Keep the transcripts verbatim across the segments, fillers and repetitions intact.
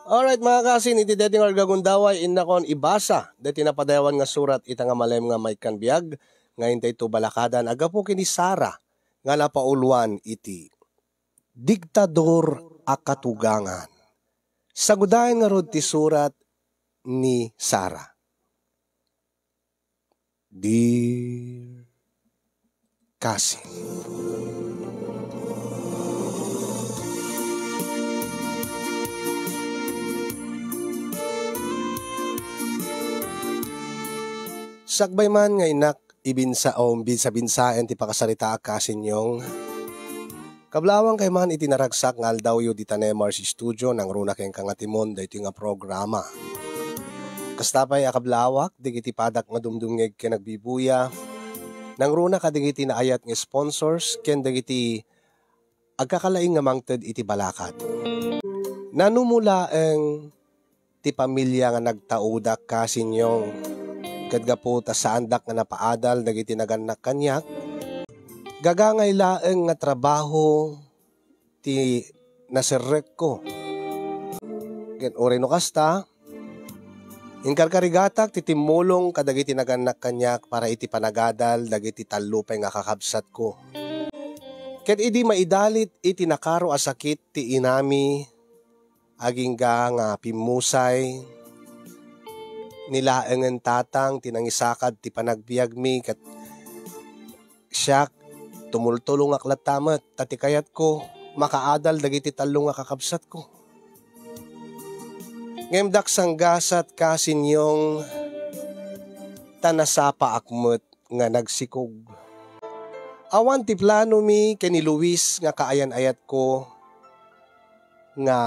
Alright, mga kasin, iti daytoy nga gagundaway, innakon ibasa daytoy napadayawan nga surat ita nga malem nga maikkan biag nga intay to balakadan a gapu ken ni Sara nga napauluan iti diktador a katugangan. Sagudayen ngarud ti surat ni Sara. Dear Kasin. Sakbay man nga innak ibinsa-, o binsa-binsaen ti pakasaritaak, Kasin Yong. Kablaawankayo man iti naragsak nga aldawyo dita Nemar's Studio, nangruna kenka nga timon daytoy nga programa. Kasta pay a kablawak, dagiti padak nga dumdumngeg ken agbibuya, nangruna kadagiti naayat nga sponsors ken dagiti agkakalaing nga mangted iti balakad. Nanuma laeng ti pamilia nga nagtaudak, Kasin Yong. Ket gapu ta saandak nga napaadal dagiti nagannak kaniak, gagangay laeng nga trabaho ti naserrekko. Ket uray no kasta, inkarkarigatak ti timmulong kadagiti nagannak kaniak para iti panagadal dagiti tallo pay nga kakabsatko. Ket idi maidalit iti nakaro a sakit ti inami, agingga nga pimmusay, ni laengen tatang ti nangisakad ti panagbiagmi, ket siak, tumultulongak latta met, ta ti kayatko, makaadal dagiti tallo nga kakabsatko. Ngem dak sanggasat, Kasin Yong, ta nasapaak met nga nagsikog. Awan ti planomi ken ni Luis nga kaayan-ayatko nga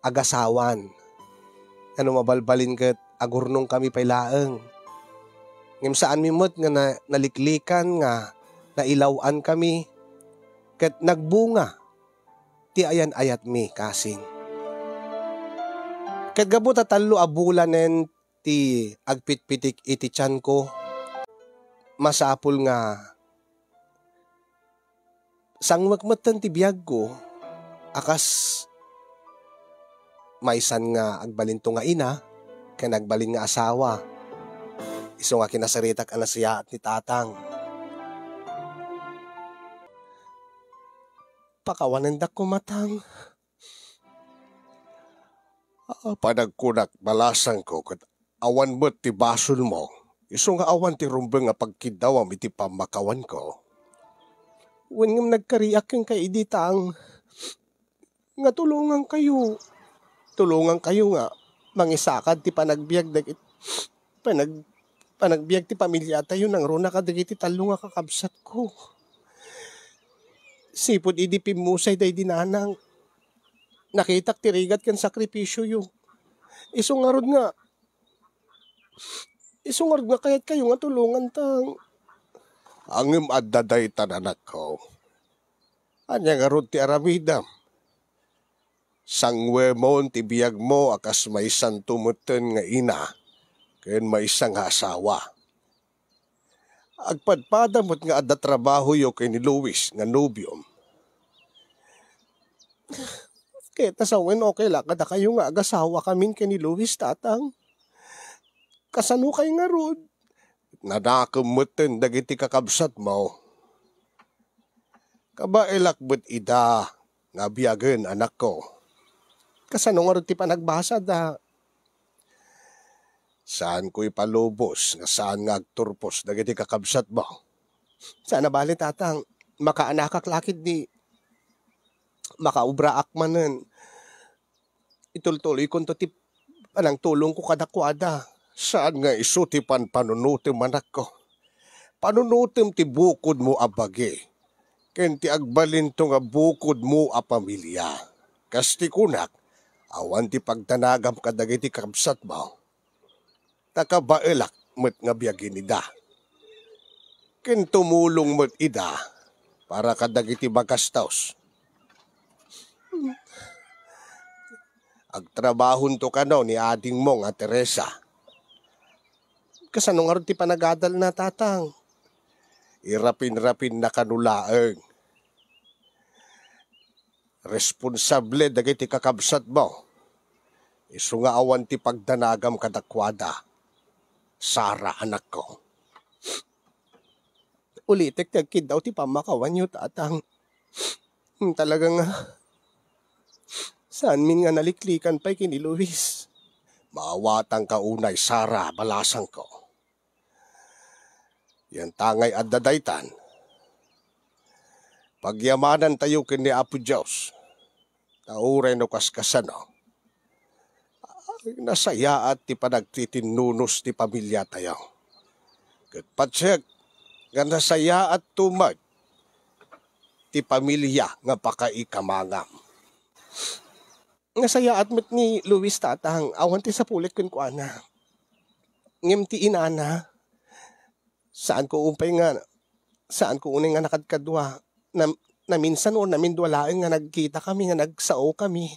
agasawan. Nga no mabalbalin ket agurnongkami pay laeng. Ngem saanmi met nga na-, naliklikan nga nailaw-ankami ket nagbunga ti ayan-ayatmi, Kasin. Ket gapu ta tallo a bulanen ti agpitpitik iti tianko, masapul nga sangwek metten ti biagko a kas maysan nga agbalinto nga ina ken agbalin nga asawa. Isu nga kinasaritak a nasayaat ni tatang. Pakawanendak koma, tang. Ah, panagkunak, balasangko, ket awan met ti basolmo. Isu nga awan ti rumbeng a pagkiddawam iti pammakawanko. Wen ngem nagkariak kenka idi, tang, nga tulongankayo. Tulongankayo nga mangisakad ti panagbiag dagit-, panag-, panagbiag ti pamiliatayo nangruna kadagiti tallo nga kakabsatko. Sipud idi pimmusay daydi nanang, nakitak ti rigat ken sakripisioyo. Isu ngarud nga, isu ngarud nga kayatkayo nga tulonganta. Ngem adda dayta, anakko. Ania ngarud ti aramidem? Sangwemon ti biagmo a kas maysanto metten nga ina ken maysa nga asawa. Agpadpada met nga adda trabahoyo ken ni Luis nga nobiom. Ket nasawen, okay la kadakayo nga agasawakamin ken ni Luis, tatang? Kasano kay ngarud? Nanakem metten dagiti kakabsatmo. Kabaelak met ida nga biagen, anakko. Kasano ngarud ti panagbasada? Saanko ipalubos nga saan nga agturpos dagiti kakabsatmo. Saan a bale, tatang, makaanakak la ketdi makaubraak manen. Itultuloykonto ti panangtulongko kadakuada. Saan nga isu ti panpanunotem, anakko. Panunotem ti bukodmo a bagi ken ti agbalinto nga bukodmo a pamilia. Kas ti kunak, awan ti pagdanagam kadagiti kabsatmo. Ta kabaelak met nga biagen ida. Ken tumulong met ida para kadagiti magastos. Agtrabahonto kano ni adingmo nga Teresa. Kasano ngarud ti panagadalna, tatang? Irapin-rapinna kano laeng. Responsable dagiti kakabsatmo. Isu nga awan ti pagdanagam kadakuada, Sara, anakko. Ulitek ti agkiddaw ti pammakawanyo, tatang. Hmm, talaga nga, saanmin nga naliklikan pay ken ni Luis. Maawatanka unay, Sara, balasangko. Yan tangay adda daytan. Pagyamanantayo ken ni Apo Dios. Ta uray no kaskasano, nasayaat ti panagtitinnunos ti pamiliatayo. Ket patiek nga nasayaat to met ti pamilia nga pakaikamangam. Nasayaat met ni Luis, tatang, awan ti sapulek kenkuana. Ngem ti inana, saanko unay nga, saanko unay nga nakadkadua. Nam-, naminsan or namindua laeng nga nagkitakami, nga nagsaokami.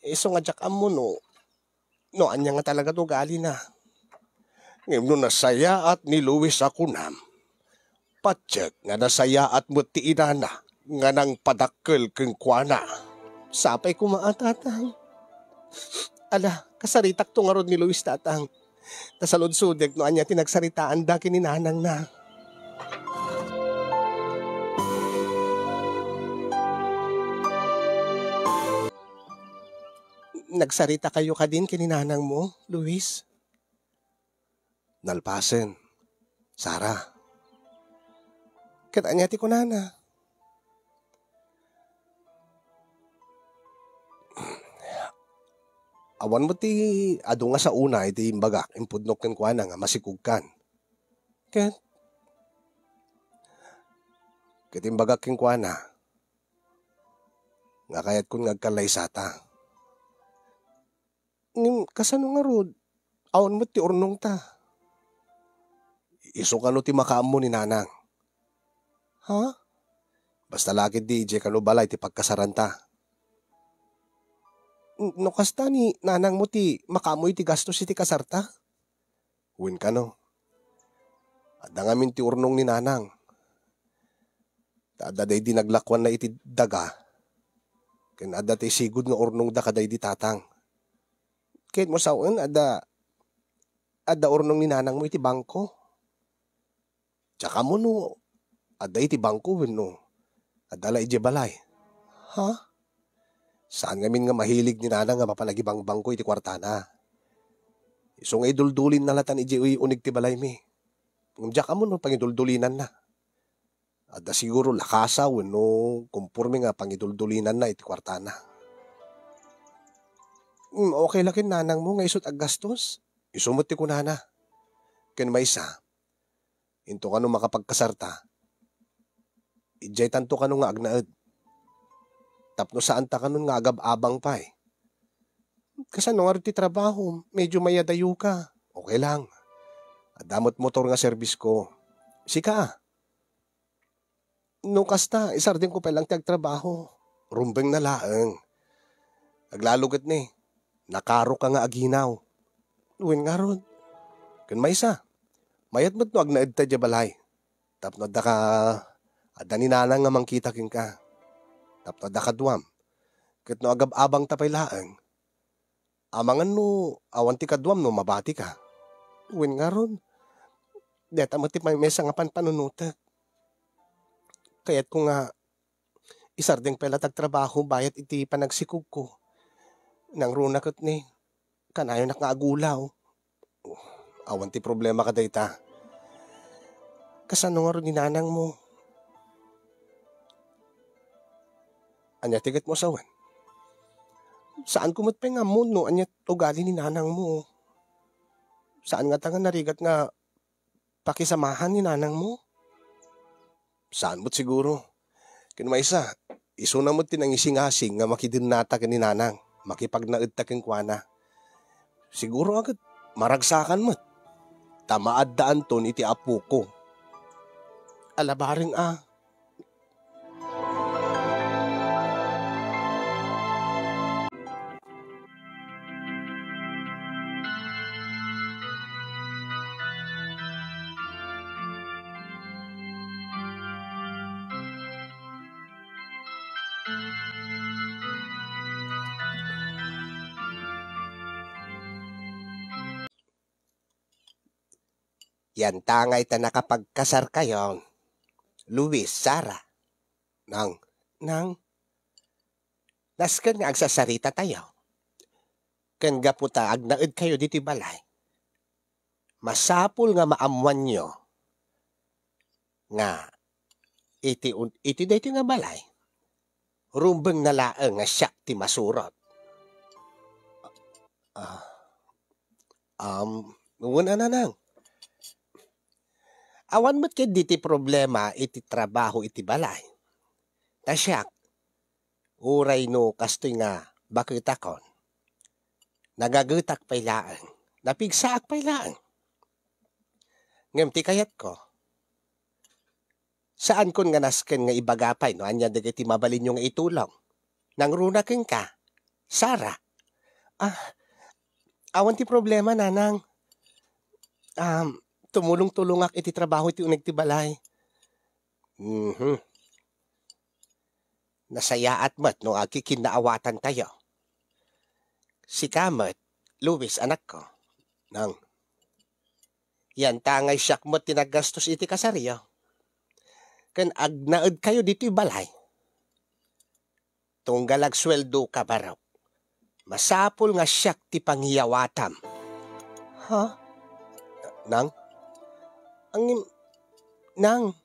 Isu nga diak ammo no, no ania nga talaga ti ugalina. Ngem no nasayaat ni Luis a kunam, patiek nga nasayaat met ti inana nga nangpadakkel kenkuana. Sapay koma a, tatang. Ala, kasaritakto ngarud ni Luis, tatang. Ta saludsodek no ania ti nagsaritaanda ken ni nanangna. Nagsaritakayo kadin ken ni nanangmo, Luis? Nalpasen, Sara. Ket ania ti kunana? Awan met ti adu nga saona iti imbagak impudnok kenkuana nga masikogkan. Ket, ket imbagak kenkuana nga kayatkon nga agkallaysata. Ngem kasano ngarud? Awan met ti urnongta. Isu kano ti makaammo ni nanang? Ha? Basta la ketdi idiay kano balay ti pagkasaranta. N-, no kasta, ni nanangmo ti makaammo iti gastos iti kasarta? Wen kano. Adda ngamin ti urnong ni nanang. Ta adda daydi naglakuanna iti daga. Ken adda ti sigud nga urnongda kadaydi tatang. Ket mo sawen, adda, adda urnong ni nanangmo iti bangko? Diak ammo no adda iti bangko wenno adda la idiay balay. Ha? Saan ngamin nga mahilig ni nanang nga mapan agibangbangko iti kuartana. Isu nga iduldulinna latan idiay uneg ti balaymi. Ngem diak ammo no pangiduldulinanna. Adda siguro lakasa wenno komporme nga pangiduldulinanna iti kuartana. Hmm, okay la ken nanangmo nga isut' aggastos? Isu met ti kunana. Ken maysa, into kano makapagkasarta, idiaytanto kano nga agnaed. Tapno saanta kanon nga agab-abang pay. Kasano ngarud ti trabahom? Medyo mayadayoka. Okay lang. Adda met motor nga serbisko. Sika, a? No kasta, isardengko pay lang ti agtrabaho. Rumbengna laeng. Aglalo ket ni, nakaroka nga aginaw. Wen ngarud. Ken maysa, mayat met no agnaedta idiay balay. Tapno adda ka, adda ni nanang nga mangkita kenka. Tapno adda kaduam. Ket no agab-abangta pay laeng, amangan no awan ti kaduam no mabatika. Wen ngarud, deta met ti maymaysa nga panpanunotek. Kayatko nga isardeng pay la ti agtrabaho bayat iti panagsikogko. Nangruna ket ni, kanayonak nga agulaw. Awan ti problema kadayta. Kasano ngarud ni nanangmo? Ania ti ket mo sawen? Saanko met pay nga ammo no ania ti ugali ni nanangmo. Saan ngata nga narigat nga pakisamahan ni nanangmo? Saan met siguro. Ken maysa, isuna met ti nangisingasing nga makidennata ken ni nanang, makipagnaedta kenkuana. Siguro a ket maragsakan met, ta maaddaanton iti apoko. Alabareng a. Yantangay ta nakapagkasarkayo, Luis, Sara. Nang, nang, nasken nga agsasaritatayo. Ken gapu ta agnaedkayo ditoy balay, masapul nga maammoanyo nga iti un-, iti daytoy nga balay, rumbengna laeng nga siak ti masurot. Ah, um, wen a, nanang. Awan met ketdi ti problema iti trabaho iti balay. Ta siak, uray no kastoy nga baketakon, nagagetak pay laeng, napigsaak pay laeng. Ngem ti kayatko, saankon nga nasken nga ibaga pay no ania dagiti mabalinyo nga itulong. Nangruna kenka, Sara. Ah, awan ti problema, nanang. Um, tumulong-tulongak iti trabaho iti uneg ti balay. Mhm. Nasayaat met no agkikinnaawatantayo. Sika met, Luis, anakko. Nang, yantangay siak met ti naggastos iti kasaryo. Ken agnaedkayo ditoy balay. Tunggal agsueldoka, Barok, masapul nga siak ti pangiyawatam. Ha? Nang? Angin, nang,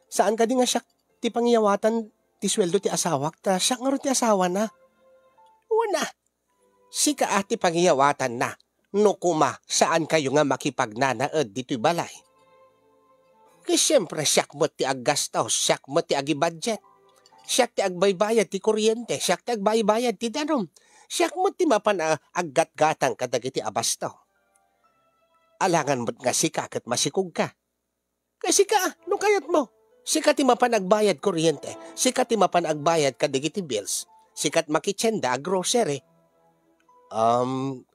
saan kadi nga siak ti pangiyawatan ti sueldo ti asawak, ta siak ngarud ti asawana? Wen a, sika a ti pangiyawatanna. No koma, saankayo nga makipagnanaed ditoy balay. Ket siempre, siak met ti aggastos, siak met ti agibudget. Siak ti agbaybayad ti kuryente, siak ti agbaybayad ti danum. Siak met ti mapan a aggatgatang kadagiti abasto. Alangan met nga sika ket masikogka. Ket sika, no kayatmo, sika ti mapan agbayad kuryente, sika ti mapan agbayad kadagiti bills, sika ti makitienda a grocery. Um,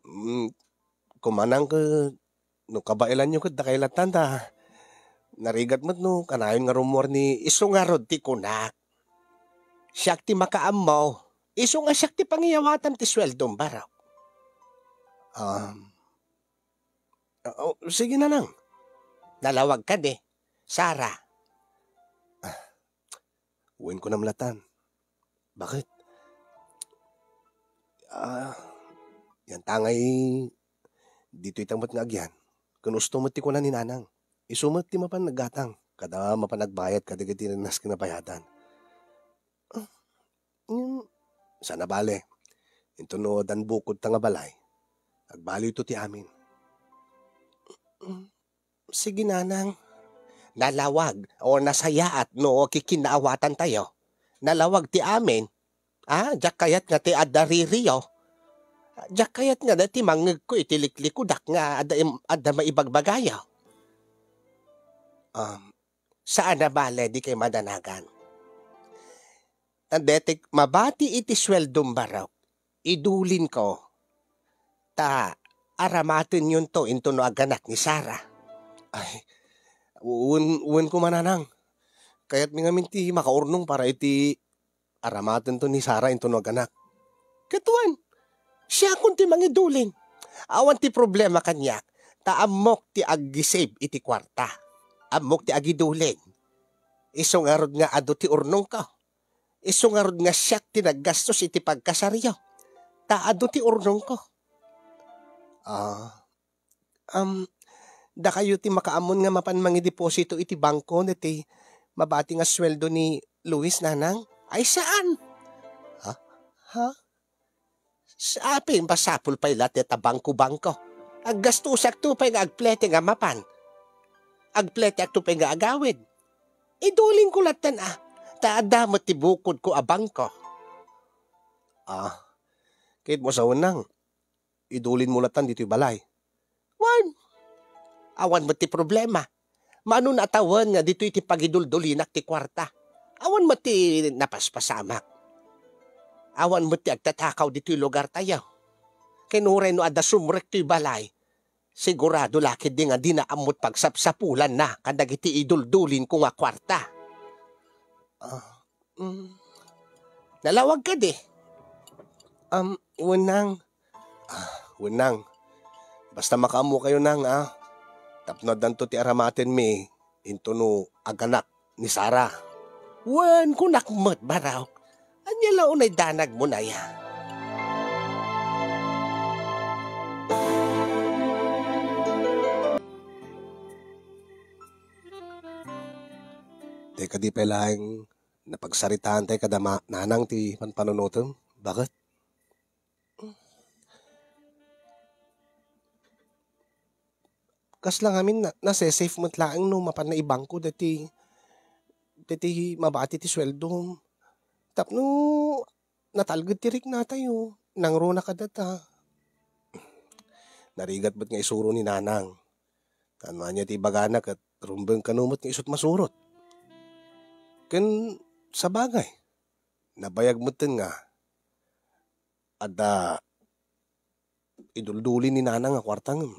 mm, kumanang ket no kabaelanyo ket dakay lattan ta narigat met no kanayon nga rummuar ni isu ngarud ti kunak. Siak ti makaammo, isu nga siak ti pangiyawatam ti sueldom, Barok. Um, oh, sige, nanang. Nalawag kadi, Sara. Ah, wen kunam lattan. Bakit? Ah, yantangay ditoy ta met nga agyan. Ken usto met ti kuna ni nanang. Isu met ti mapan naggatang, kada mapan nagbayad kadagiti nasken nga bayadan. Ah, mm, saan a bale. Inton no addan bukod ta nga balay, agbalewto ti amin. Mm, sige, nanang. Nalawag o nasayaat no kikinnaawatantayo. Nalawag ti amin. Ah, diak kayat nga ti adda ririyo. Diak kayat nga ti mangngegko iti liklikudak nga adda im-, adda maibagbagayo. Um, saan a bale, dikay madanagan. Ta detek mabati iti sueldom, Barok, idulinko. Ta aramatenyonto inton no aganak ni Sara. Ay, wen, wen koma, nanang. Kayatmi ngamin ti makaurnong para iti aramatento ni Sara inton no aganak. Ket wen, siakon ti mangidulin. Awan ti problema kaniak, ta ammok ti aggisib iti kuarta. Ammok ti agidulin. Isu ngarud nga adu ti urnongko. Isu ngarud nga siak ti naggastos iti pagkasaryo. Ta adu ti urnongko. Ah, um, dakayo ti makaammon nga mapan mangideposito iti bangko no ti mabati nga sueldo ni Luis, nanang? Ay, saan? Ha? Ha? Sa apin, masapul pay latta ta bangko-bangko. Aggastosak to pay nga agplete nga mapan. Agpleteak to pay nga agawid. Idulingko lattan a, ta adda met ti bukodko a bangko. Ah, ket mo sa unang, idulinmo lattan ditoy balay. Wen, awan met ti problema. Mano a tawen nga ditoy ti pagiduldulinak ti kuarta. Awan met ti napaspasamak. Awan met ti agtatakaw ditoy lugartayo. Ken uray no adda sumrek toy balay, sigurado la ketdi nga dina ammot pagsapsapulanna kadagiti iduldulinko nga kuarta. Ah, mm. Nalawag kadi? Um, wen nang. Ah, wen nang. Basta makaammokayo nang, ah. Tapno addanto ti aramatenmi, intono aganak ni Sara. Wen, kunak met, Barok. Ania la unay danagmon aya? Tay kadi pay laeng napagsaritaan tay kada ma-, nanang ti panpanunotem? Baket? Kasla ngamin na, nase-safe met laeng no mapan na ibangko dati, dati mabati ti sueldom. Tapno natalged ti riknatayo, nangruna kadata. Narigat met nga isuro ni Nanang. Kano ania ti ibagana ket rumbeng kano met nga isut' masurot. Ken sabagay, nabayag metten nga adda idulduli ni Nanang a kuarta ngem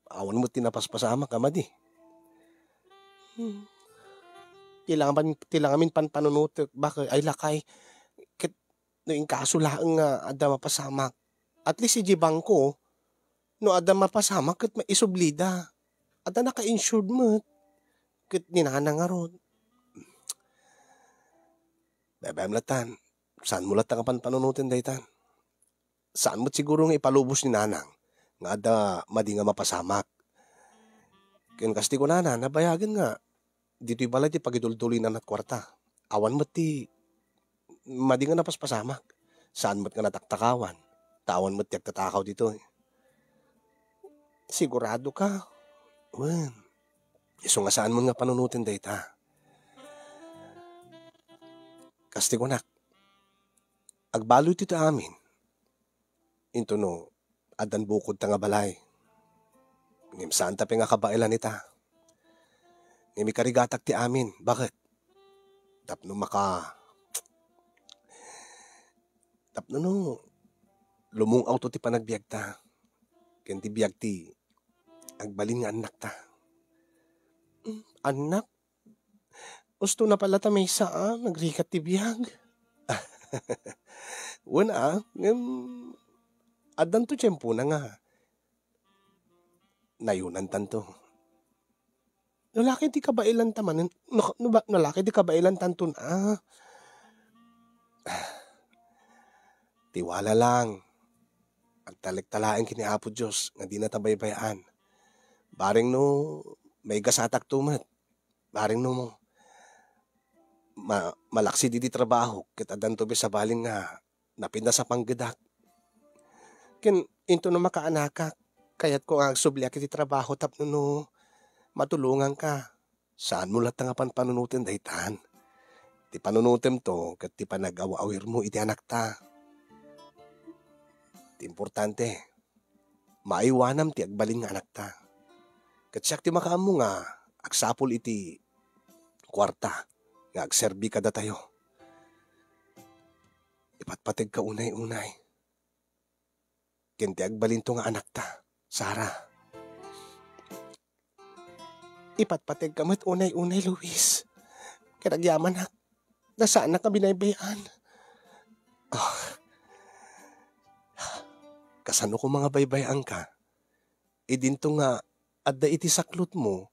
awan met ti napaspasamak a madi. Hmm. Ti langamin, ti langamin panpanunotek, baket, ay lakay, ket no inkaso laeng nga adda mapasamak, at least idiay bangko, no adda mapasamak ket maisublida. Adda naka-insured met. Ket ni Nanang ngarud. Baybay-am latan, saanmo latta nga panpanunoten daytan? Saan met siguro nga ipalubos ni Nanang nga adda madi nga mapasamak. Ken kas ti kunana, nabayagen nga ditoy balay ti pagiduldulinana ti kuarta. Awan met ti madi nga napaspasamak. Saan met nga nataktakawan, ta awan met ti agtatakaw ditoy. Sigurado ka? Wen, isu nga saanmon nga panunoten dayta. Kas ti kunak, agbaloy ti amin. Intono, addan bukodta nga balay. Ngem saanta pay nga kabaelan ita. Ngem ikarigatak ti amin. Baket? Tapno maka-, tapno no lumung-awto ti panagbiagta. Ken ti biag ti agbalin nga annakta. Mm, annak? Usto na pala ta maysa a nagrigat ti biag. Wen a, ngem addanto tiempona nga nayunantanto. No lakay ti kabaelanta manen, no, no ba, no lakay ti kabaelantanton a. Tiwala lang. Agtalekta laeng ken ni Apo Dios nga dinata baybay-an. Bareng no maigasatakto met. Bareng no ma-, malaksid idi trabaho ket addanto pay sabali nga napintas a panggedak. Ken intono makaanakak, kayatko nga agsubliak iti trabaho tapno no matulonganka. Saanmo latta nga panpanunoten daytan? Ti panunotemto ket ti panag-aw-awirmo iti anakta. Ti importante, maaywanam ti agbalin nga anakta. Ket siak ti makaammo nga agsapul iti kuarta nga agserbi kadatayo. Ipatpategka unay-unay. Ken ti agbalinto nga anakta, Sara. Ipatpategka met unay-unay, Luis. Ket agyamanak, ta saannak a binaybay-an. Ah. Kasano koma nga baybay-anka? Idinto nga adda iti saklotmo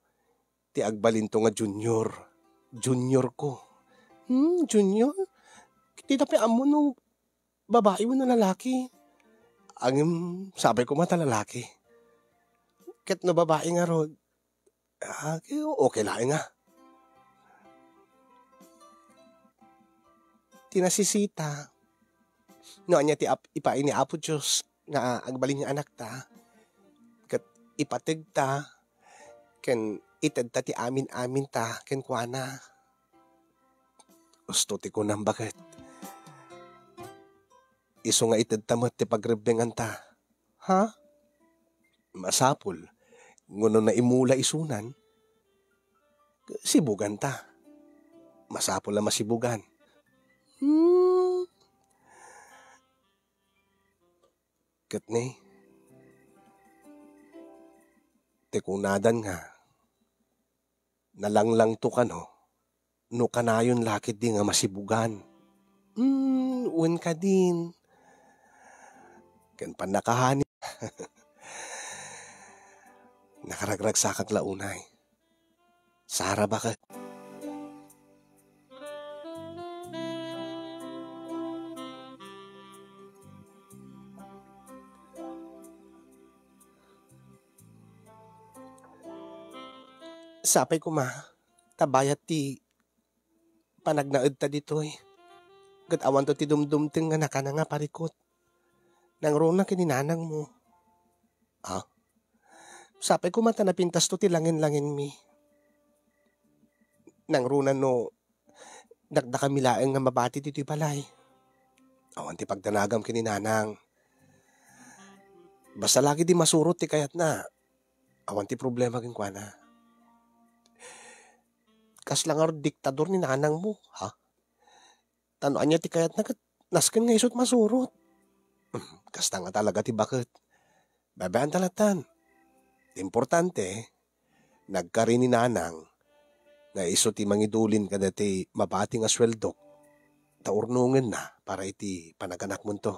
ti agbalinto nga junior. Juniorko. Hmm, junior? Dita pay ammo no babae wenno lalaki. Ngem sapay koma ta lalaki. Ket no babae ngarud, ah, okay laeng a. Ti nasisita, no ania ti ap-, ipaay ni Apo Dios nga agbalin nga anakta, ket ipategta, ken itedta ti amin-aminta kenkuana. Usto ti kunam, baket? Isu nga itedta met ti pagrebbenganta. Ha? Masapul nga no naimula isunan, sibuganta. Masapul a masibugan. Hmm. Ket ni, ti kunadan nga, nalanglangto kano no kanayon la ketdi nga masibugan. Hmm, wen kadin. Ken pannakahani. Nakaragragsakak la unay. Sara, baket? Sapay koma, ta bayat ti panagnaedta ditoy. Ket awanto ti dumdumteng nga nakana nga parikut. Nangruna ken ni nanangmo. Ah? Sapay koma ta napintasto ti langin-langinmi. Nangruna no dakdakami laeng nga mabati ditoy balay. Awan ti pagdanagam ken ni nanang. Basta lagi di masurot ti kayatna. Awan ti problema kenkuana. Kasla nga diktador ni nanangmo, ha? Ta no ania ti kayatna ket nasken nga isut masurot. Kasta nga talaga ti baket. Babaen ta lattan. Importante, nagkari ni nanang nga isu ti mangidulin kadagiti mabati nga sueldok ta urnongenna para iti panaganakmonto.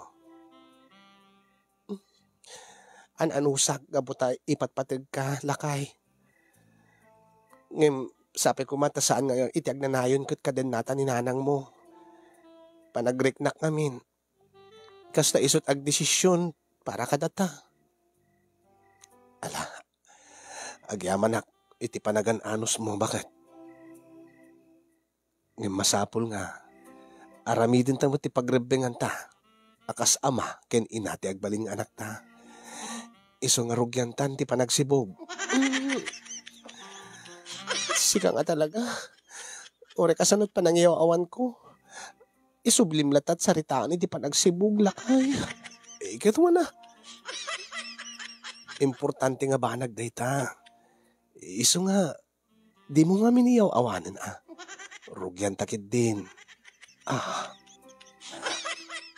An-anusak gapu ta ipatpategka, lakay. Ngem sapay koma ta saan nga iti agnanayon ket kadennata ni nanangmo. Panagriknak ngamin. Kasta isut agdesision para kadata. Ala, agyamanak iti panagan-anusmo, baket? Ngem masapul nga aramidenta met ti pagrebbenganta a kas ama ken ina ti agbalin nga anakta. Isu nga rugiantan ti panagsibug. Sika nga talaga. Uray kasano ti panangiyaw-awanko? Isublim latta ti saritaan iti panagsibug, lakay. Eh, ket wana. Importante nga banag dayta. Isu nga, dimo ngamin iyaw-awanen, a. Rugianta ketdin. Ah.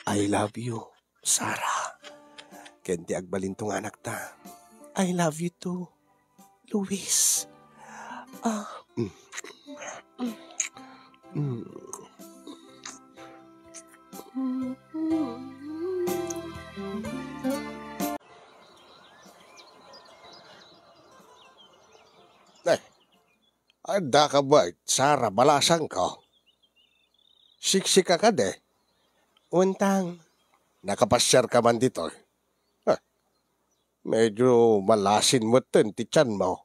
I love you, Sarah. Ken ti agbalinto nga anakta. I love you too, Luis. Ah. Mm. Mm. Eh, adda ka ba, Sarah, balasangko? Siksika kadi? Untang. Nakapasiar ka man ditoy? Ah, medyo malasin metten ti tianmo.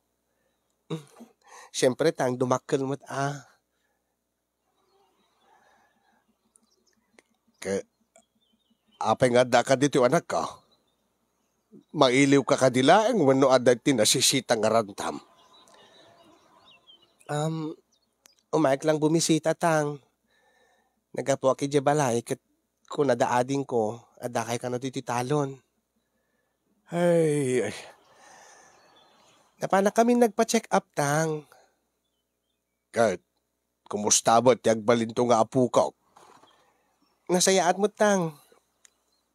Siempre, tang, dumakkel met, a. Ke, apay nga adda ka ditoy, anakko? Mailiw ka kadi laeng wenno adda ti nasisita nga rantam? Um, umayek lang bumisita, tang. Naggapuak idiay balay ket kuna da adingko, addakay kano ditoy talon. Ay, ay. Napanak kami nagpa-check up, tang. Ket, kumusta met ti agbalinto nga apokok? Nasayaat met, tang.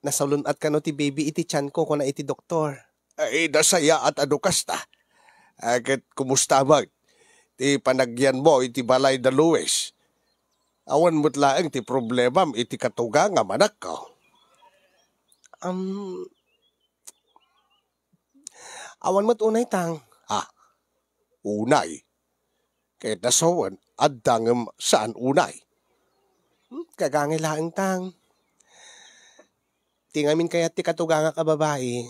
Nasalun-at kano ti baby iti tianko, kuna iti doktor. Ay, nasayaat a no kasta. Ah, ket kumusta met ti panagyanmo iti balay da Luis? Awan met laeng ti problemam iti katugangam, anakko. Um, awan met unay, tang. Ah, unay? Ket nasawen, adda ngem saan unay? Hmm, kagangay laeng, tang. Ti ngamin kayat ti katugangak a babai,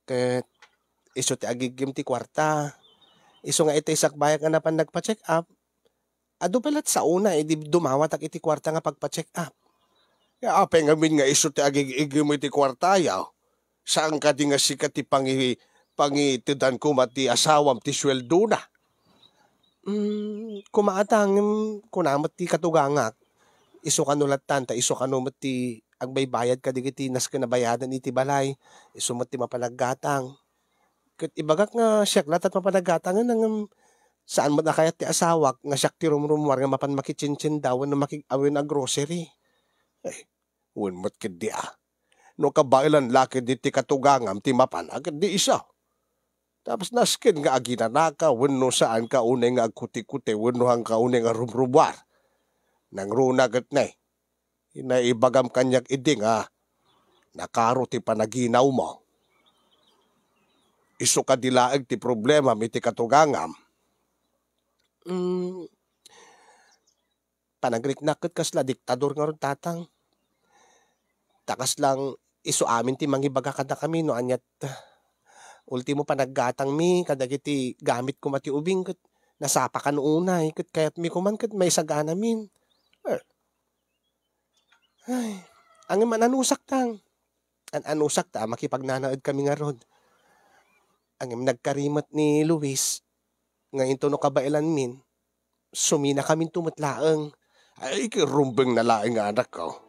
ket isu ti agiggim ti kuarta. Isu nga iti sakbayak nga napan nagpa-check up, adu pay latta sa unay idi dumawatak iti kuarta nga pagpa-check up. Ya, apay ngamin nga isu ti agig-igim iti kuartayo? Saan kadi nga sika ti pangi-, pangitedan koma ti asawam ti sueldona? Mm, kumaatang, mm, kuna met ti katugangak. Isu kano lattan, ta isu kano met ti agbaybayad kadagiti nasken a bayadan iti balay. Isu met ti mapan aggatang. Ket ibagak nga siak latta ti mapan aggatang, ngem saan met a kayat ti asawak nga siak ti rumrumuar nga mapan makichinchindawon no makig-awin a grocery. Ay, wen met ketdi a. No kabaelan la ketdi ti katugangam ti mapan a ketdi isu. Tapos nasken nga aginanaka wenno saanka unay nga agkutikute wenno saanka unay nga rumrumuar. Nangruna ket ne, naibagam kaniak idi nga nakaro ti panaginawmo. Isu kadi laeng ti problemam iti katugangam? Mm, panagriknak ket kasla diktador ngarud, Tatang. Ta kaslang isu amin ti mangibaga kadakami no aniat ultimo panaggatangmi kadagiti gamitko met ti ubing ket nasapaka no unay ket kayatmi koman ket maisaganamin. Eh, ay, angem an-anusak, Tang. An-anusak ta makipagnanaedkami ngarud. Angem nagkari met ni Luis nga intono kabaelanmin, suminakaminto met laeng. Ay, ket rumbeng na laeng nga anakko.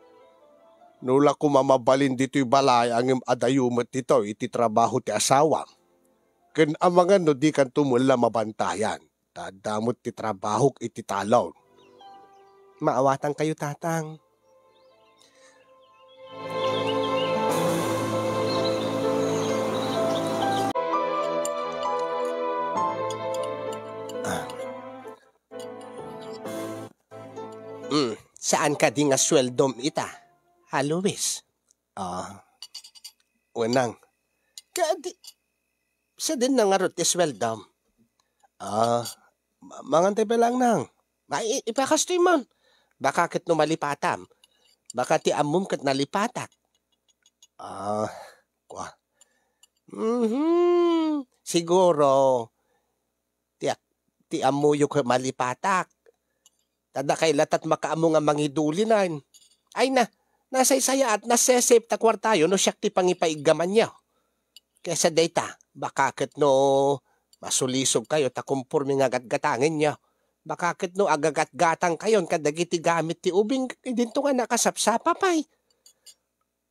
No la koma mabalin ditoy balay, ngem adayo met ditoy iti trabaho ti asawam. Ken amangan no dikanto met la mabantayan, ta adda met ti trabahok iti talon. Maawatankayo, Tatang. Ah. Mm, saan kadi nga sueldom ita, a Luis? Ah, wenang. Kadi, sadin na ngarud ti sueldom. Ah, ma-, mangan ti belangnang. Ma-, i-, ipakastoy man. Baka ket no malipatam. Baka ti ammom ket nalipatak. Ah, kwa. Mhm. Siguro, ti, ti ammoyo ket malipatak. Ta dakay latat makaammo nga mangidulinen. Ay na, nasaysayaat, nasesave ta kuartayo no siak ti pangipaiggamanyo. Kesa dayta, baka ket no masulisogkayo ta komporme nga gatgatangenyo. Baka ket no agagatgatangkayon kadagiti gamit ti ubing, idinto nga nakasapsapa pay.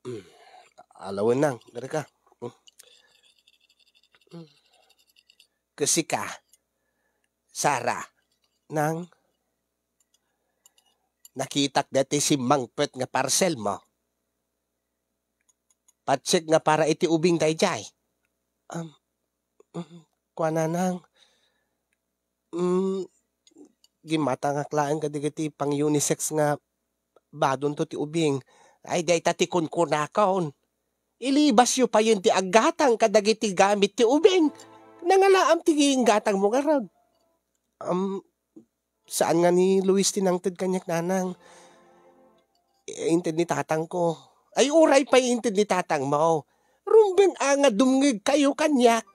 Mm. Alawen nang, diri ka. Mm. Mm. Ket sika, Sara, nang nakitak daytoy simmangpet nga parcel mo. Patsek nga para iti ubing daydiay. Um, mm, kuana nang, mm, gimmatangak laeng kadagiti pang-unisex nga badonto ti ubing. Ay, dayta ti kunkunakon. Ilibasyo payen ti aggatang kadagiti gamit ti ubing. Nangalaam ti gingatangmo ngarud. Um, saan nga ni Luis ti nangted kaniak, nanang. Eh, inted ni tatangko. Ay, uray pay inted ni tatangmo. Rumbeng a nga dumngegkayo kaniak.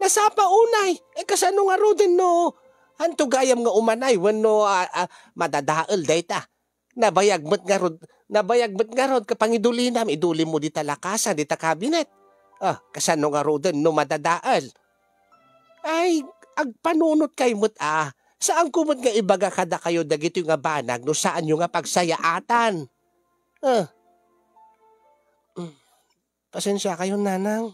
Nasapa unay. Eh, kasano ngaruden no? Anto gayam nga umanay wenno, ah, ah, madadael dayta? Nabayag met ngarud, nabayag met ngarud ket pangidulinam, idulimmo dita lakasan, dita kabinet. Ah, kasano ngaruden no madadael? Ay, agpanunotkayo met a. Saanko met nga ibaga kadakayo dagitoy nga banag no saanyo nga pagsayaatan. Ah. Mm. Pasensiakayon, nanang.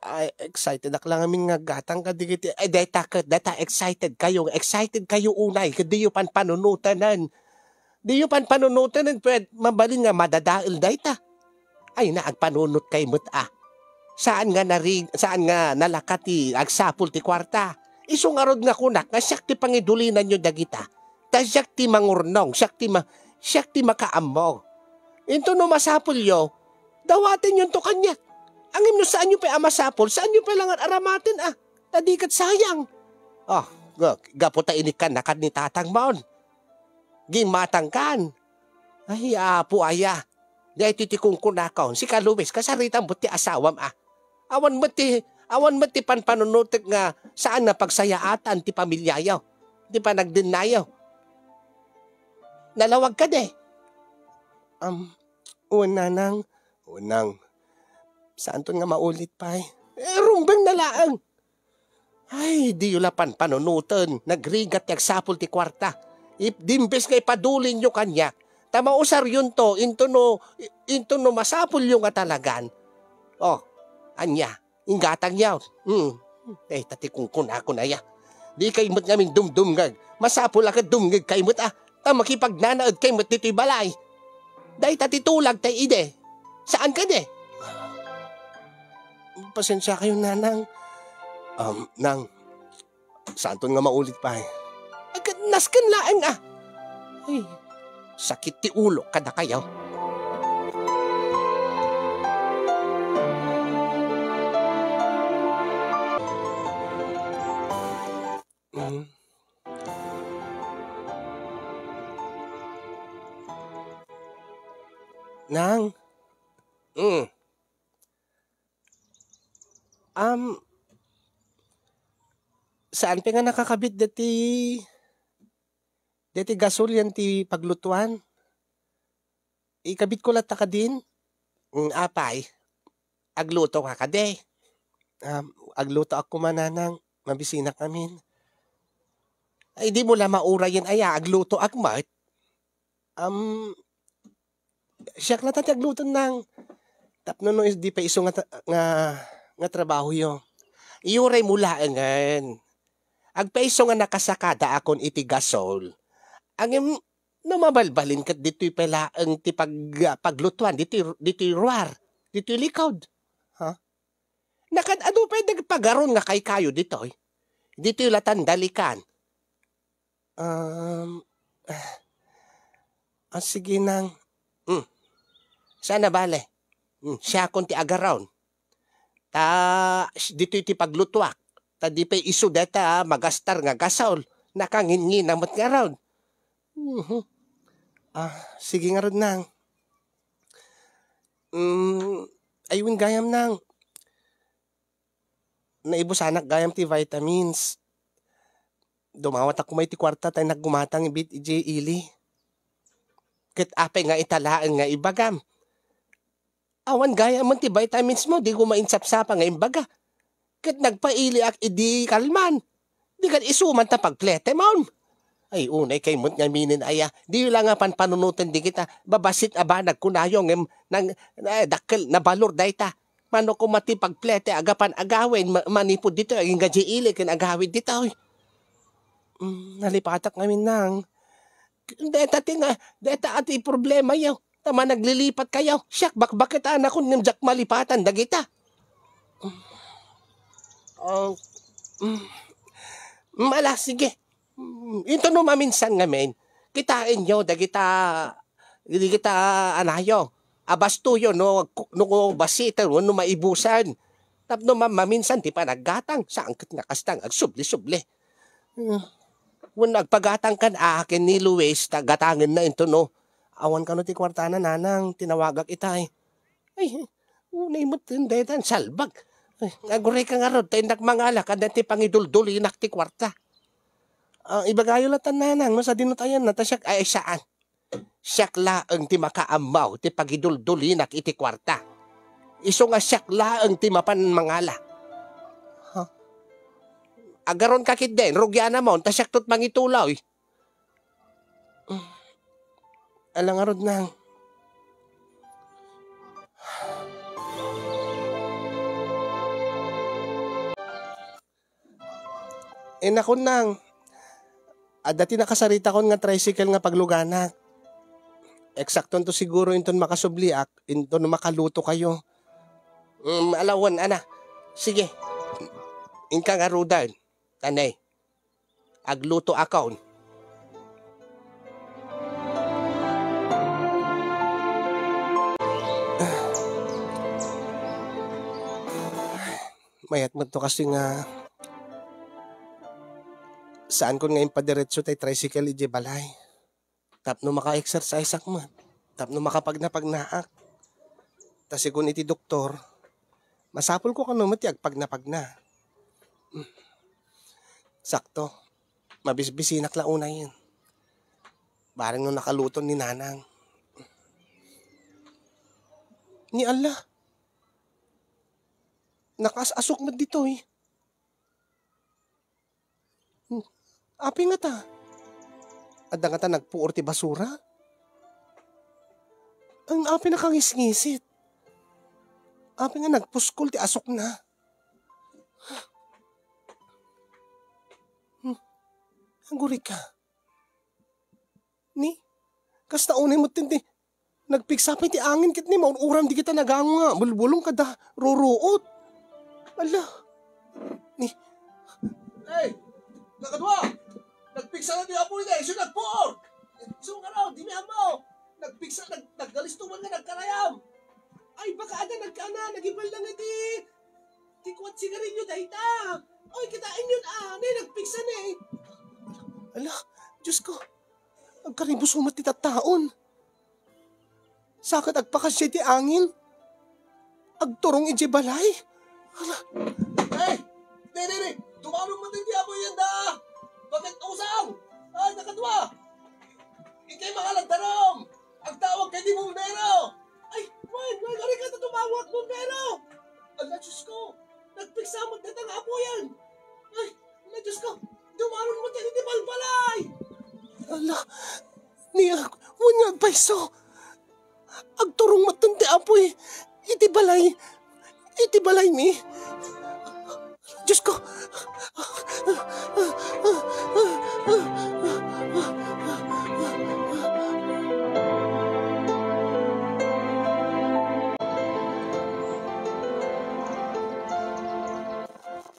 Ay, excited ak lang amin nga aggatang kadagiti, ay, dayta ket, dayta, excited kayo, excited kayo unay, ket diyo panpanunotenen. Diyo panpanunotenen, pwed-, mabalin nga madadael dayta. Ay, na, agpanunotkay met a. Saan nga nari-, saan nga nalaka ti agsapul ti kuarta? Isu ngarud nga kunak nga siak ti pangidulinanyo dagita. Ta siak ti mangurnong, siak ti ma-, siak ti makaammo. Intono masapulyo, dawatenyonto kaniak. Ngem no saanyo pay a masapul, saanyo pay la nga aramaten a. Ta di ket sayang. Oh, ga-, gapu ta inikkannakad ni tatangmon. Gimmatangkan. Ay, Apo aya. Daytoy ti kunkunakon, sika Luis, kasaritam met ti asawam a. Awan met ti, awan met ti panpanunotek nga saan nga pagsayaatan ti pamiliayo, ti panagdennayo. Nalawag kadi? Um, wen, nanang. Wen, nang. Saanton nga maulit pay? Eh, rumbeng na laeng. Ay, diyo la panpanunoten. Nagrigat ti agsapul ti kuarta. Ip-, dimbes nga ipadulinyo kaniak, ta mausaryonto, intono, intono masapulyo nga talagan. Oh, ania, inggatangyo. Hmm. Eh, ta ti kunkunakon aya. Dikay met ngamin dumdumngeg. Masapul a ket dumngegkay met a. Ta makipagnanaedkay met ditoy balay. Dayta ti tulag tay idi. Saan kadi? Pasensiakayon, nanang. Um, nang, saanton nga maulit pay? Agkat nasken laeng a. Ay, sakit ti ulo kadakayo. Nang? Mm. Um, saan pay nga nakakabit deti, deti gasol yan ti paglutuan? Ikabitko latta kadin? Mm, apay, agluto ka kadi? Um, agluto ako mananang, mabisinak amin. Ay, di mo la maurayen aya, agluto ak met. Um, siak latta ti agluto nang tapno no is-, di pay isu nga ta-, nga, nga trabaho yo. Iyuray mo laengen. Agpayso nga nakasakada akon iti gasol. Ngem no mabalbalin ket ditoy pay laeng ti pag-, paglutuan ditoy, ditoy ruar, ditoy likod. Ha? Nakaad-adu pay dagiti pagaron nga kaykayo ditoy. Ditoy la tan dalikan. Um, ah, ah, sige nang. Hmm. Saan a bale? Hmm, siakon ti agaron. Ta, s-, ditoy ti paglutuak. Ta di pay isu dayta magastar nga gasol. Nakanginngina met ngarud. Mhm. Ah, sige ngarud nang. Hmm, ay wen gayam nang. Naibusanak gayam ti vitamins. Dumawat ako may ti kuarta ta innak gumatang ibit idiay ili. Ket apay nga ita laeng nga ibagam? Awan gayam ti vitamins mo, di ko mainsapsapa nga imbaga. Ket nagpailiak idi kalman. Di ket isu man ta pagpletemon. Ay, unay kay met ngaminen aya. Di la nga panpanunoten di kita. Babassit a banag kunayo ngem nang, eh, dakkel na balor dayta. Mano koma ti pagplete a gapan agawen ma-, manipud ditoy, agingga di ili ken agawid ditoy. Mm, nalipatak ngamin nang. Deta ti nga, deta a ti problema yo. Ta managlilipat kayo. Siak bakbakit a nakon ngem diak malipatan dagita. Oh, mm, mala, sige. Mm, into no maminsan ngamin, kitaenyo dagita, dagita anayo. Abastoyo no, no basiten wenno maibusan. Tapno ma-, maminsan ti panaggatang, saan ket nga kasta nga agsubli-subli. Hmm. Wenno agpagatangkan a ken ni Luis, ta gatangenna into no. Awan kano ti kuartana, nanang, tinawagak itay. Ay, unay met daytan, salbag. Ay, agurayka ngarud, ta innak mangala, kada ti pangiduldulinak ti kuarta. Ah, ibagayo latta, nanang, no sadino tayan na, ta siak, ay, saan. Siak laeng ti makaammo ti pagiduldulinak iti kuarta. Isu nga siak laeng ti mapan mangala. Ha? Agaronka ketdin, rugianamon, ta siak tot mangituloy. Ala ngarud nang. Eh, nakon nang, adda ti nakasaritakon nga tricycle nga pagluganak. Eksakto into siguro inton makasubliak, inton makaluto kayo. Mm, ala wen, ana. Sige. Inka ngaruden. Tanay. Agluto akon. Mayat met to kasi nga saankon nga impadiretso tay tricycle idiay balay. Tapno maka-exerciseak met. Tapno makapagnapagnaak. Ta sigun iti doktor, masapulko kano met ti agpagnapagna. Sakto. Mabisbisinak la unayen. Bareng no nakaluton ni nanang. Ni Allah. Nakaas-asok met ditoy. Hmm. Apay ngata? Adda ngata nagpuor ti basura? Ang apay nakangisngisit? Apay nga nagpuskol ti asokna? Hmm. Agurayka. Ni, kasta unay met ti nagpigsa pay ti angin ket ni maur-uram dagita nagango nga bulbulong kada ruruot. Ala. Ni. Hey! Nakadua! Nagpigsa na ti apoy na, isu nagpuor! Isu nga raw, di mi ammo! Nagpigsa, nag-, nagalistuman nga nagkarayam! Ay, baka ada nagkana, nagibal na nga ti, ti kuat sigarilyo dayta! Oy, kitaenyon, ah, nay nagpigsa na eh! Ala, Diyos ko! Agkaribuso met ti tattaon. Sa ket agpakasiay ti angin. Agturong idiay balay. Hala. Hey! Di, di, di! Dumanon met ti apuy yanda! Bakit usang? Ay, nakadua! Ikay mangalagdarom! Agtawag kay ti bumbero! Ay, wen, wen, ari ka ta tumawag, bumbero! Ala, Diyos ko! Nagpigsa met dayta nga apuyan! Ay, ala, Diyos ko! Dumanon met ti balbalay! Ala, ni wen nga agpayso! Agturong met ti apuy iti balay, iti balaymi. Diyos ko!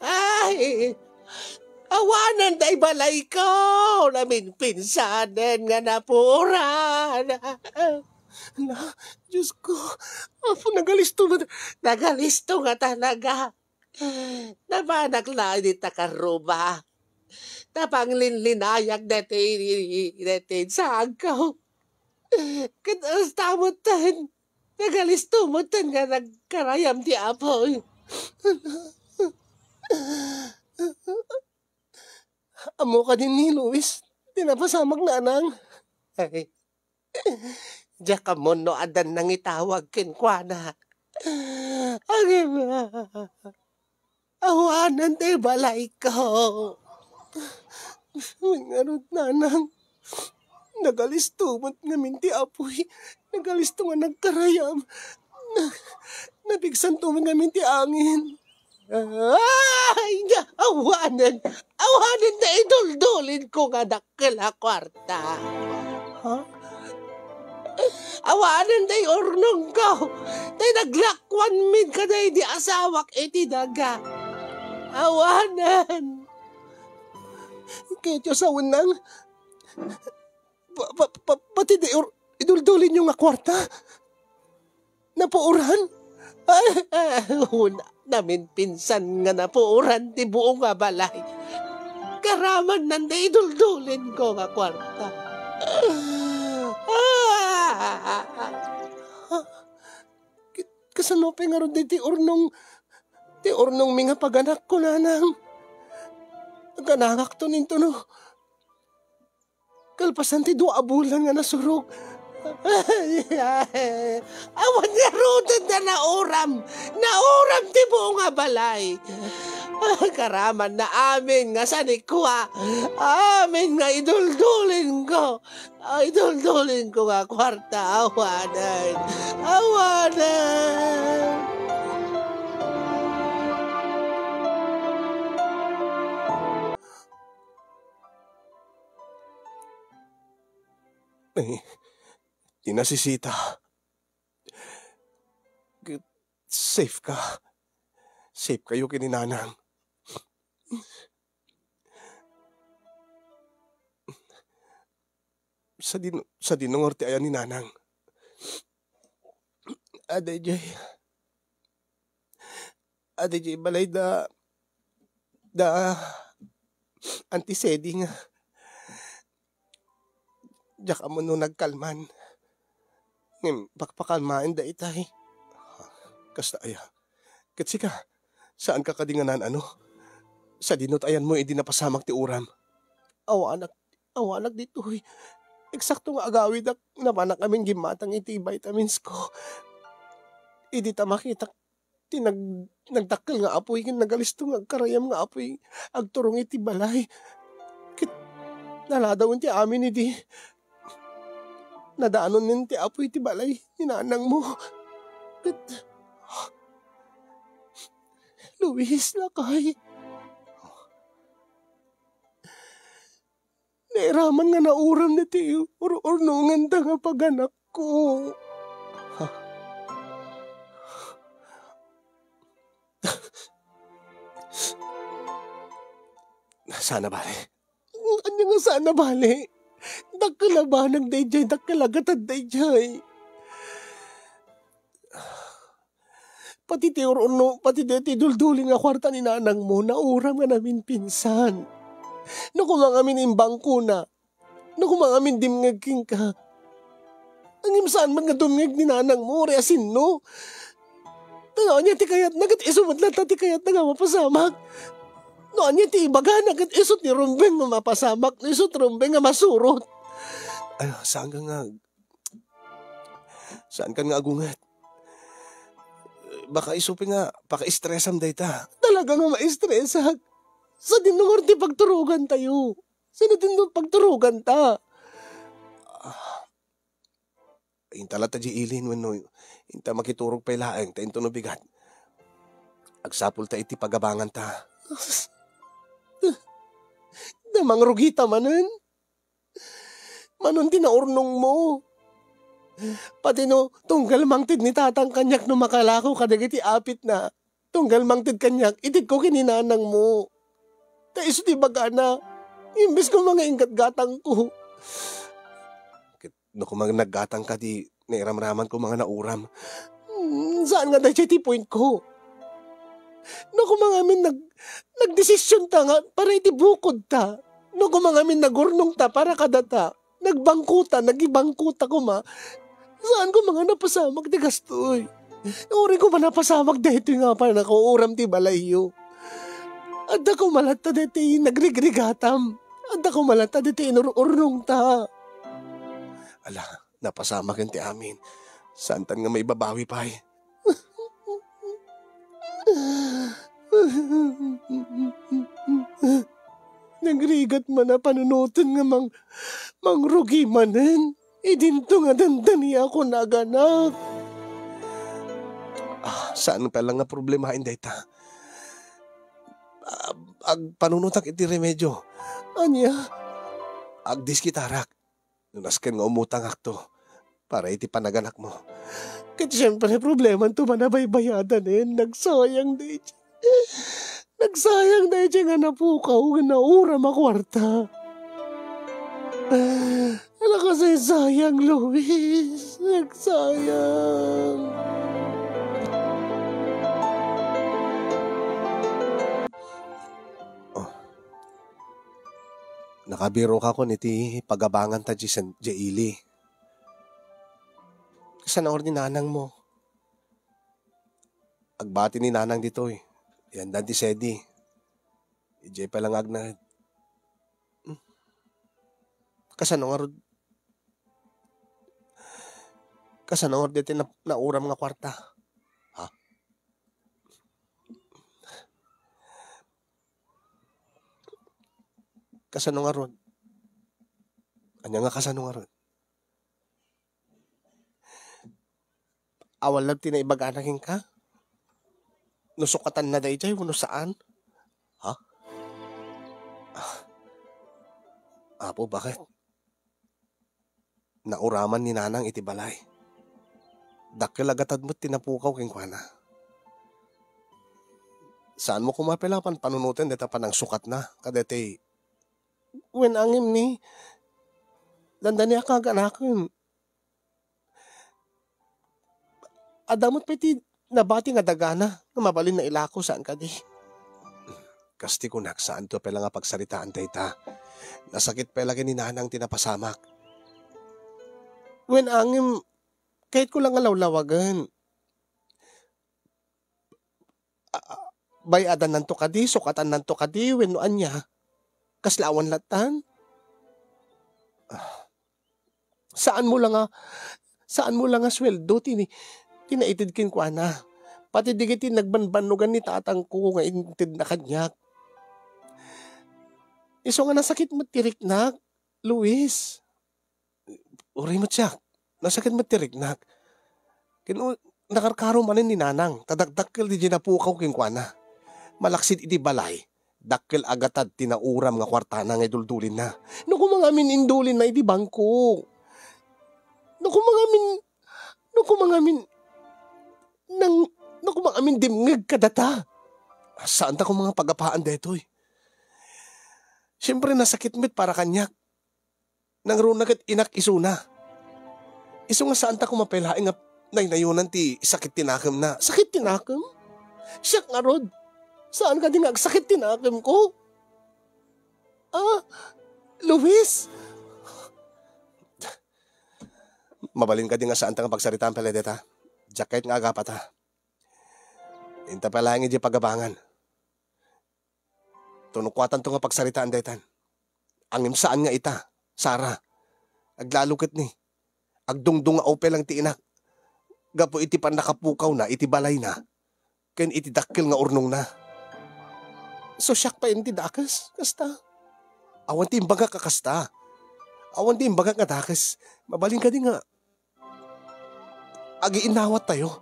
Ay! Awanen ti balayko! Naminpinsanen nga napuoran! Ala, Diyos ko, Apo, nagalisto nga, nagalisto nga talaga. Napanak laeng dita karruba. Napanglinlinayak deti, deti sagko. Ket asta metten, nagalisto metten nga nagkarayam ti apuy. Ammo kadi ni Luis, ti napasamak, nanang? Ay, diak ammono addan nangitawag kenkuana. Agima, awanen ti balayko. Wen ngarud, nanang, nagalisto met ngamin ti apuy. Nagalisto nga nagkarayam. Na-, napigsanto met ngamin ti angin. Ay, awanen, awanen ti iduldulinko nga dakkel a kuarta. Ha? Awanen ti urnongko, ti naglakuanmin kadaydi asawak iti daga. Awanen. Ket ti asawen, nang, pa, pa, pa, pati ti ur-, iduldulinyo nga kuarta? Napuoran? Ay, una, naminpinsan nga napuoran ti buo nga balay. Karamannan ti iduldulinko nga kuarta. Ka-, kasano pay ngarud ti urnong, ti urnongmi nga paganakko, nanang? Aganakakto ninto no kalpasan ti dua a bulan nga nasurok. Ay, ay. Awan ngaruden a nauram. Nauram ti buo nga balay. Ah, karamanna amin nga sanikua. Amin nga iduldulinko. Ay, iduldulinko nga kuarta. Awanen. Awanen. Eh, ti nasisita. Ket safe ka. Safe kayo ken ni nanang. Sadino, sadino ngarud ti ayan ni nanang? Adda idiay, adda idiay balay da, da Auntie Sedi nga diak ammo no nagkalman. Ngem pakpakalmaen daytay. Kasta aya. Ket sika, saanka kadi nga naan-ano? Sadino ti ayanmo idi napasamak ti uram? Awanak, awanak ditoy. Eksakto nga agawidak, napanak amin gimmatang iti vitamins ko. Idi ta makitak ti nag-, nagdakkel nga apuy ken nagalisto nga agkarayam nga apuy agturong iti balay. Ket naladawen ti amin idi nadanonen ti apuy ti balay ni nanangmo. Ket, Luis, lakay. Nairaman nga nauram daydi ur-, urnonganda nga paganakko. Saan a bale? Ania nga saan a bale? Dakkel a banag daydiay, dakkel a gatad daydiay. Pati ti ur-, urno, pati daytoy duldulin nga kuarta ni nanangmo, nauram nga naminpinsan. No koma ngamin imbangkona, no koma ngamin dimngeg kenka, Ngem saan met nga dumngeg ni nanangmo, uray asinno. Ta no ania ti kayatna, ket isu met latta ti kayatna nga mapasamak. No ania ti ibagana, ket isu ti rumbeng nga mapasamak, no isu ti rumbeng nga masurot. Ay, saan ka nga, saan ka nga agunget? Baka isu pay nga pakaistresam dayta. Talaga nga maistresak. Sadino ngarud ti pagturogantayo? Sadino ti pagturoganta? Ah, inta latta diay ili wenno inta makiturog pay laeng ta intono bigat. Agsapulta iti pagabanganta. Da mangrugita manen. Manon ti naurnongmo. Pati no tunggal mangted ni tatang kaniak no makalako kadagiti apitna, tunggal mangted kaniak, itedko ken ni nanangmo. Ta isu ti ibagana, imbes koma nga inggatgatangko. Ket no koma naggatangka, di nairamraman koma nga nauram. Hmm, saan nga daytoy ti point ko? No koma ngamin nag-, nagdesisionta nga para iti bukodta, no koma ngamin nagurnongta para kadata, nagbangkota, nagibangkota koma, saan koma nga napasamak ti kastoy? Uray koma napasamak daytoy nga pannakauram ti balayyo. Adda koma latta daytoy nagrigrigatam. Adda koma latta daytoy inur-urnongta. Ala, napasamaken ti amin. Saantan nga maibabawi pay. Nagrigat man a panunoten nga mang-, mangrugi manen. Idinto nga dandaniakon a aganak. Ah, saan pay la nga problemaen dayta. Ah, agpanunotak iti remedio. Ania? Agdiskitarak. No nasken nga umutangakto para iti panaganakmo. Ket siempre, problemanto man a baybayadanen, nagsayang daydi. Nagsayang daydi nga napukaw nga nauram a kuarta. Nakasaysayang, Luis. Nagsayang. Oh. Nakabiroka kon iti pagabanganta diay sen-, diay ili. Kasano ngarud ni nanangmo? Agbati ni nanang ditoy. Yan dan ti sedi. Idiay pay la nga agnaed. Hmm. Kasano ngarud? Kasano ngarud daytoy na-, nauram nga kuarta? Ha? Kasano ngarud? Ania nga kasano ngarud? Awan laeng ti naibagana kenka? No sukatanna daydiay wenno saan? Ha? Ah. Apo, bakit? Nauraman ni nanang iti balay. Dakkel a gatad met ti napukaw kenkuana. Saanmo koma pay la panpanunoten dayta panangsukatna kadaytoy. Wen, ngem ni, dandaniak nga aganaken. Adda met pay ti nabati nga dagana nga mabalin nga ilako, saan kadi? Kas ti kunak, saanto pay la nga pagsaritaan dayta. Nasakit pay la ken ni nanang ti napasamak. Wen, ngem, kayatko la nga lawlawagen. A-, a-, bay-adannanto kadi, sukatannanto kadi, wenno ania? Kasla awan lattan? Ah, saanmo la nga, saanmo la nga sueldo ti, ti naited kenkuana. Pati dagiti nagbanbannogan ni tatangko nga intedna kaniak. Isu nga nasakit met ti riknak, Luis. Uray met siak, nasakit met ti riknak. Ken, nakarkaro manen ni nanang, ta dakdakkel diay napukaw kenkuana. Malaksid iti balay, dakkel a gatad ti nauram nga kuartana nga iduldulinna. No koma ngamin indulinna iti bangko. No koma ngamin, no koma ngamin, nang, no koma ngamin dimngeg kadata. Saanta koma nga pagapaan daytoy. Siempre, nasakit met para kaniak. Nangruna ket inak isuna. Isu nga saanta koma pay laeng nga naynayonan ti sakit ti nakemna. Sakit ti nakem? Siak ngarud? Saan kadi nga agsakit ti nakemko? Ah, Luis? Mabalin kadi nga saanta nga pagsaritaan pay dayta? Diak kayat nga agapata. Inta pay laeng idiay pagabangan. Tunukuatanto nga pagsaritaan daytan. Ngem saan nga ita, Sara. Aglalo ket ni, agdungdungngaw pay lang ti inak gapu iti pannakapukawna iti balayna ken iti dakkel nga urnongna. So, siak pay ti dakes, kasta? Awan ti imbagak a kasta. Awan ti imbagak nga dakes. Mabalin kadi nga agiinnawattayo?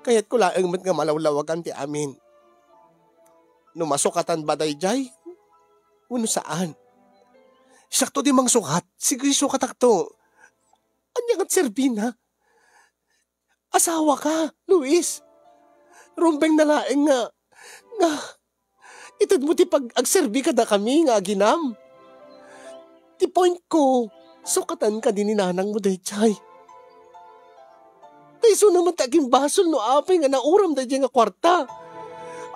Kayatko laeng met nga malawlawagan ti amin. No masukatan ba daydiay wenno saan? Siakto ti mangsukat. Sige, sukatakto. Ania nga serbina? Asawaka, Luis. Rumbeng na laeng nga, nga itedmo ti pag-agserbi kadakami nga aginam. Ti point ko, sukatan kadi ni nanangmo daydiay. Ta isuna met ti agimbasol no apay nga nauram daydiay nga kuarta.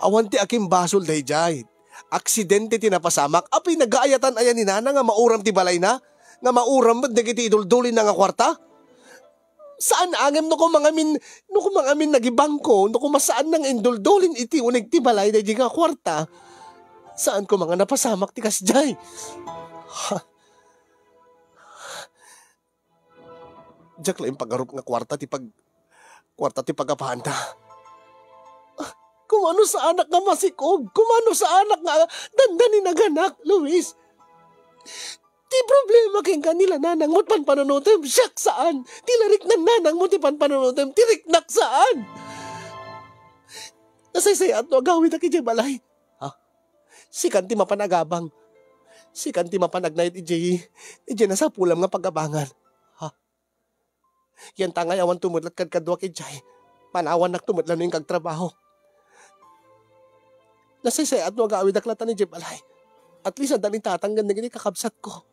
Awan ti agimbasol daydiay. Aksidente ti napasamak. Apay, nagaayatan aya ni nana nga mauram ti balayna? Nga mauram met dagiti iduldulinna nga kuarta? Saan ngem no koma ngamin, no koma ngamin nagibangko, no koma saan nga induldulin iti uneg ti balay daydiay nga kuarta. Saan koma nga napasamak ti kasdiay? Ha? Diak la impagarup nga kuarta ti pag-, kuarta ti pagapanta. Kumano saanak nga masikog? Kumano saanak nga dandani naganak, Luis? Ti problema kenka ni la nanangmo ti panpanunotem, siak saan. Ti la rikna ni nanangmo ti panpanunotem, ti riknak saan. Nasaysayaat no agawidak idiay balay. Ha? Sikan ti mapan agabang. Sikan ti mapan agnayet idiay, idiay nasapulam nga pagabangan. Ha? Yantangay awan tumetlet kadkaduak idiay. Panawannak tumetlet no inka agtrabaho. Nasaysayaat no agawidak latan idiay balay. At least, adda ni tatang ken dagiti kakabsatko.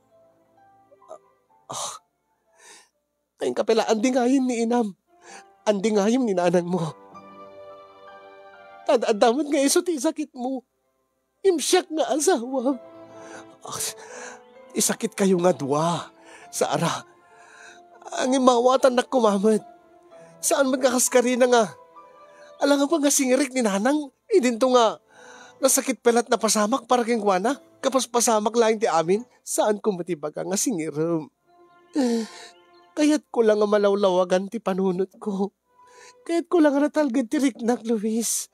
Ah, ay, kapila, andingayen ni inam. Andingayen ni nanangmo. Ad-adda met nga isu ti sakitmo. Ngem siak nga asawa. Ah, isakitkayo nga dua, Sara. Ngem maawatannak koma met. Saan met nga kaskarina nga, ala nga pangasingirik ni nanang, idinto nga nasakit pay la ti napasamak para kenkuana, kapaspasamak laeng ti amin, saan koma ti ibaga nga singirem. Kayatko la nga malawlawagan ti panunotko. Kayatko la nga natalged ti riknak, Luis.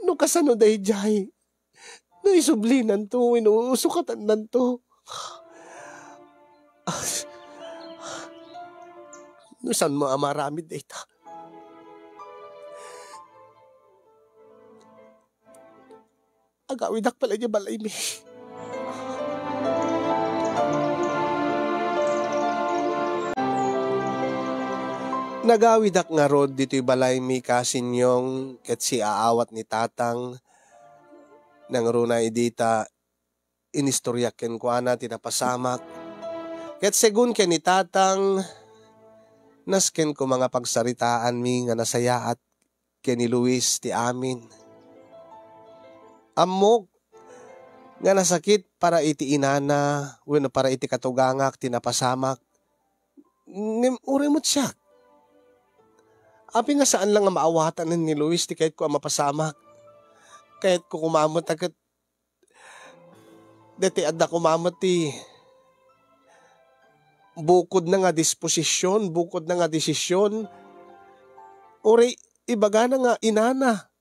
No kasano daydiay? No isublinanto wenno sukatannanto? No saanmo a maaramid dayta? Agawidak pay la idiay balaymi. Nagawidak ngarud ditoy balaymi, Kasinyong, ket siaawat ni Tatang. Nangruna idi ta, inistoriak kenkuana ti napasamak. Ket segun ken ni Tatang, nasken koma nga pagsaritaanmi nga nasayaat ken ni Luis ti amin. Ammok nga nasakit para iti inana wenno para iti katugangak ti napasamak, ngem uray met siak. Apay nga saan la nga maawatan ni Luis ti kayatko a mapasamak? Kayatko koma met a ket daytoy adda koma met ti bukodna nga disposision, bukodna nga desisyon. Uray ibagana nga inana.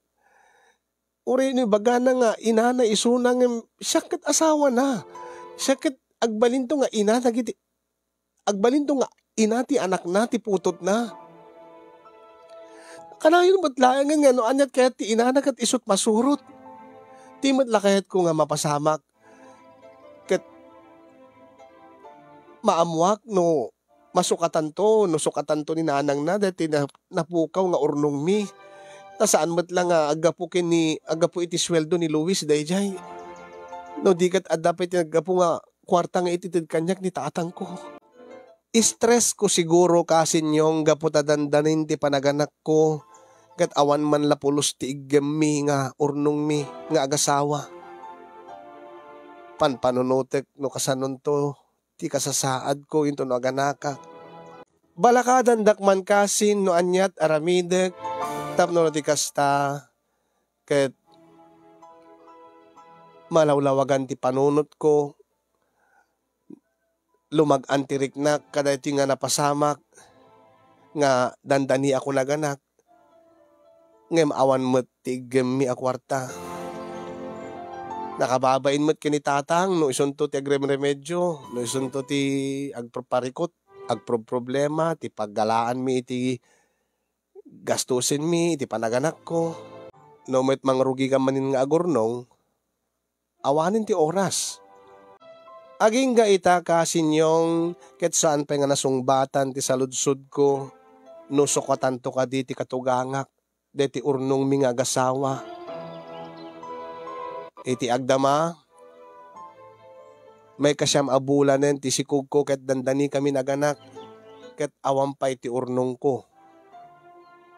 Uray no ibagana nga inana isuna ngem siak ket asawana. Siak ket agbalinto nga ina dagiti, agbalinto nga ina ti anakna, ti putotna. Kanayon met laengen nga no aniat kayat ti inana ket isut' masurot. Ti met la kayatko nga mapasamak ket maammoak no masukatanto, no sukatanto ni nanangna daytoy na-, napukaw nga urnongmi. Ta saan met la nga aggapu ken ni, aggapu iti sueldo ni Luis daydiay. No di ket adda pay ti naggapu nga kuarta nga itited kaniak ni tatangko. Stress ko siguro, Kasinyong, gapu ta dandanin ti panaganakko, ket awan man la pulos ti iggemmi nga urnongmi nga agasawa. panpanunotek no kasanonto ti kasasaadko intono aganakak. Balakadandak man kasin no aniat aramidek tapno no ti kasta ket malawlawagan ti panunotko, lumag-an ti riknak kadaytoy nga napasamak nga dandaniakon aganak, ngem awan met ti iggemmi a kuarta. Nakababain met ken ni tatang no isunto ti agremremedio, no isunto ti agparparikut, agproproblema, ti paggalaanmi iti gastusenmi, iti panaganakko. No met mangrugikan manen nga agurnong, awanen ti oras. Agingga ita, kasinyong, ket saan pay nga nasungbatan ti saludsodko no sukatanto kadi ti katugangak deti urnongmi nga agasawa. Iti agdama, maikasiam a bulanen ti sikogko ket dandanikami naganak, ket awan pay ti urnongko.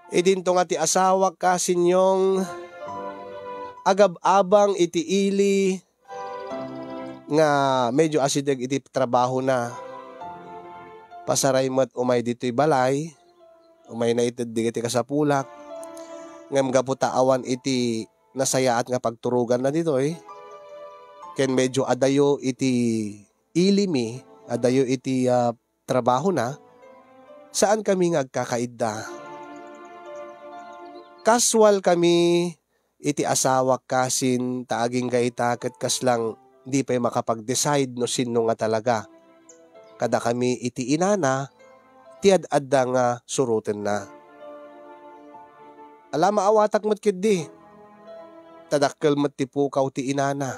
Idinto nga ti asawak, kasinyong, agab-abang iti ili nga medyo asideg iti trabahona. Pasaray met umay ditoy balay, umay naited dagiti kasapulak. Ngem gapu ta awan iti nasayaat nga pagturoganna ditoy, ken medyo adayo iti ilimi, adayo iti, ah, trabahona, saankami nga agkakaidda. Kasualkami iti asawak kasin ta agingga ita ket kaslang di pay makapag-decide no sinno nga talaga. Kadakami iti inana ti ad-adda nga surotenna. Ala, maawatak met ketdi, ta dakkel met ti pukaw ti inana.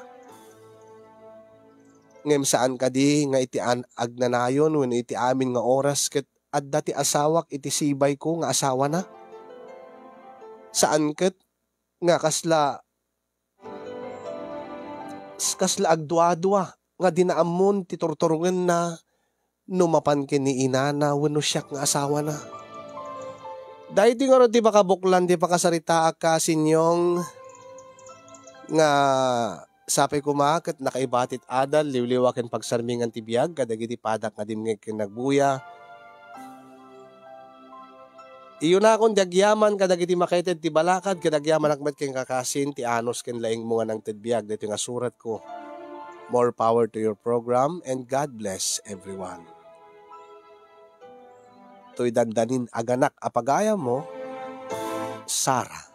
Ngem saan kadi nga iti an-, agnanayon wenno iti amin nga oras ket adda ti asawak iti sibayko nga asawana? Saan ket nga kasla, kasla agduadua nga di naammon ti turturongenna no mapan ken ni inana wenno siak nga asawana. Daytoy ngarud ti pakabuklan ti pakasaritaak, kasinyong, nga sapay koma ket nakaibati ti adal, liwliwa ken pagsarmingan ti biag kadagiti padak nga dimngeg ken nagbuya. Iyunakon ti agyaman kadagiti makaited ti balakad, ket agyamanak met ken kakasin ti anus ken laingmo nga nangted biag daytoy nga suratko. More power to your program and God bless everyone. Toy dandanin aganak a pagayammo, Sarah.